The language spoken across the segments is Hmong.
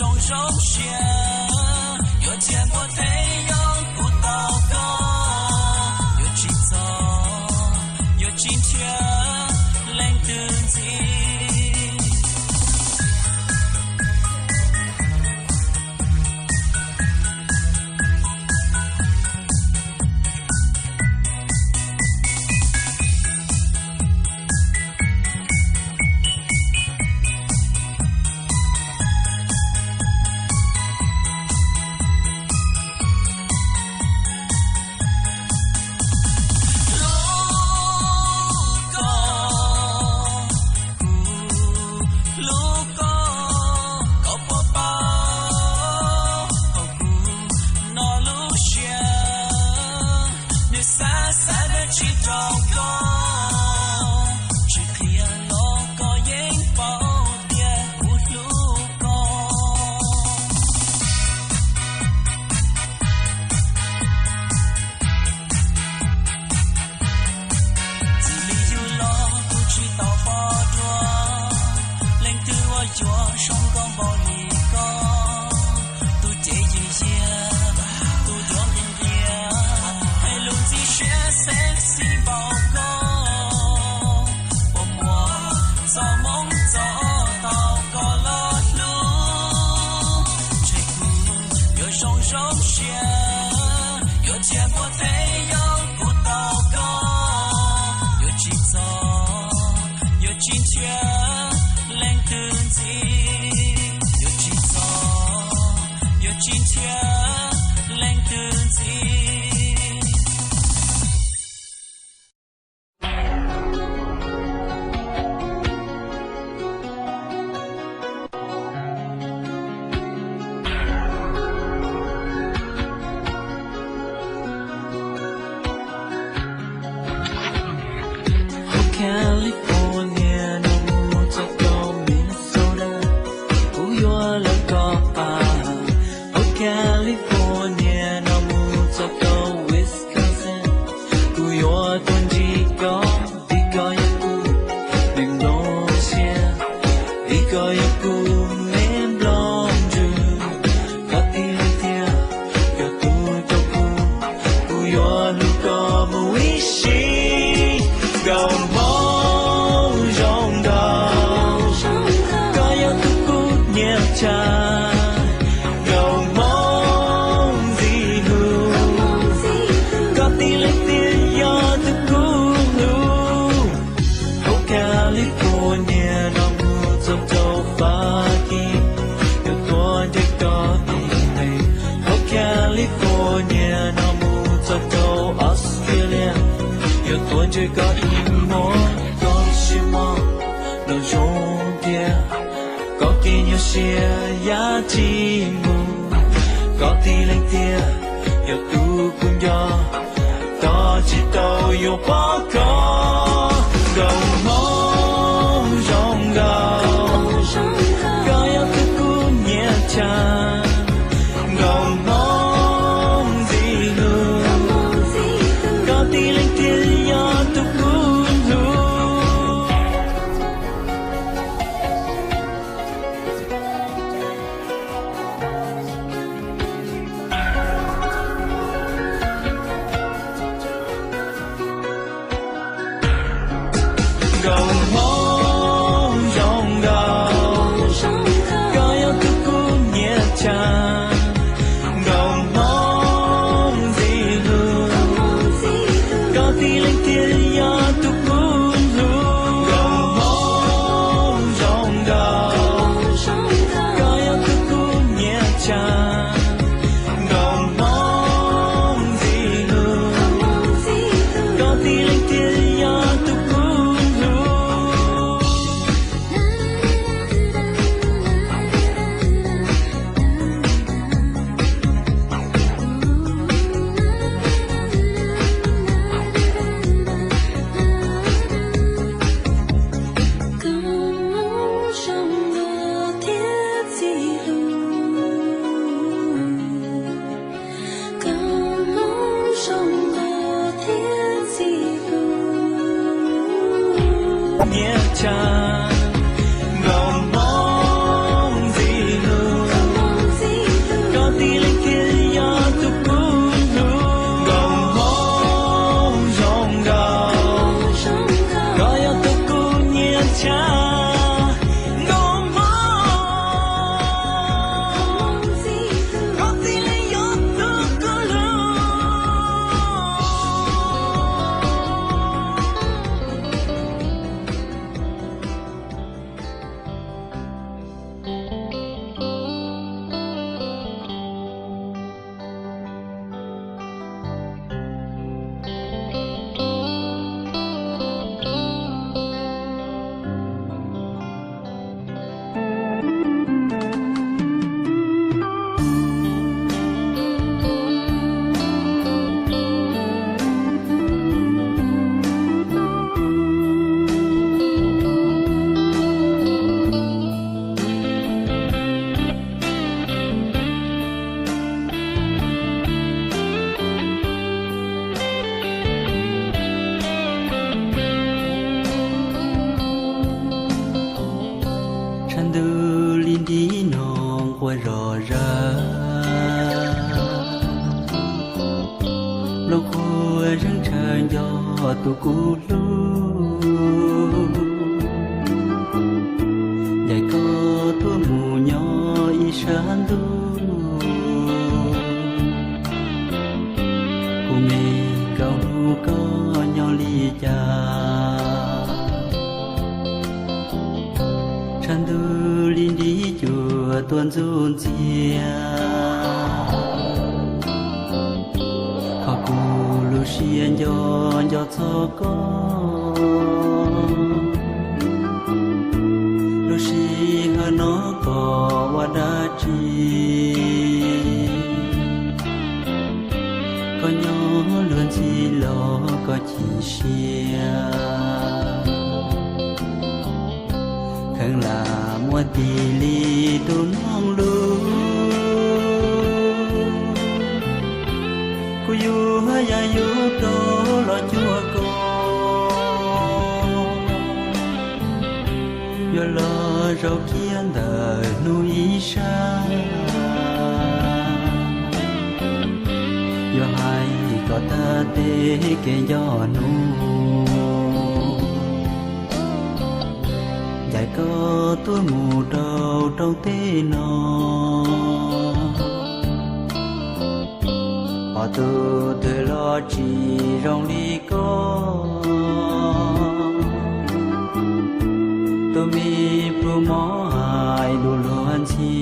Zoo zoo siab, yuav cia npua teb yog kuv tau koj, yuav tsis txog, yuav tsis nrhiav leej twg ntxiv. Hlub koj, kuv hlub koj, koj puas paub hauv kuv no lub siab, nws xav xav dab tsi rau koj, tsis qhia los koj yeej paub tias kuv hlub koj. Txij li yug los kuv tsis tau pom dua leej twg uas yuav zoo nkauj npaum li koj, tus cev yws yias, tus duab nqhis nqias, hais lus ntxim siab sexy npaum koj, puas muaj txoj hmoo txog tau koj los hlub. Ntshe kuv yuav zoo zoo siab, yuav cia npua teb yog kuv tau koj, yuav tsis txog, yuav tsis nrhiav leej twg ntxiv, yuav tsis txog, yuav tsis nrhiav leej twg ntxiv. Hauv California no mus txog rau Minnesota, kuv yuav lawv koj pab. Hauv California no mus txog rau Wisconsin, kuv yuav tuaj ntsib koj, vim koj yog kuv me nplooj siab, vim koj yog kuv me nplooj ntsws. Koj tib leeg thiaj yog tus rau kuv, kuv yuav hlub koj mus ib sim. Nkauj hmoob zoo nkauj, koj yog tus kuv nyiam tshaj. Nkauj hmoob ntxim hlub, koj tib leeg thiaj yog tus kuv hlub. Hauv California no mus txog rau Fab Kis, yuav tuaj ntsib koj ib hmos. Hauv California no mus txog rau Australia, yuav tuaj ntsib koj ib hmos. Koj siab mos los zoo tiag, koj kev nyuaj siab yam tsis mus. Koj tib leeg thiaj yog tus kuv nco, koj tsis tau yuav pom koj. Nkauj hmoob zoo nkauj, koj yog tus kuv nyiam tshaj. Nkauj hmoob ntxim hlub, koj tib leeg thiaj yog tus kuv hlub. Nkauj Li nrib no nquag zom zaws, nplooj qhuav zeeg tshaw nco tus kuv hlub. Ncaim koj tuaj mus nyob ib sab ntuj, kuv me nkauj hnub koj nyob li cas? Tshav ntuj li nrib cuag tuaj ntxub ntxias, kho kuv lub siab nco nco txog koj. Lub sij hawm no koj ua dab tsi? Koj nyob luag ntxhi los koj chim siab, kheev lam muaj tis li tus noog lus. Kuv yuav yaj yus rau los cuag koj, yuav los zaum kiag ntawm hnub ib sab, yuav hais kom tag tej kev nco hnub. Ncaim koj tuaj mus rau rooj teb no, pom tus twg los tsis zoo li koj. Tus me pluag mob hais lus luag ntxhi,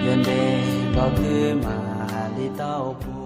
yuav ntev npaum twg mam li tau pum.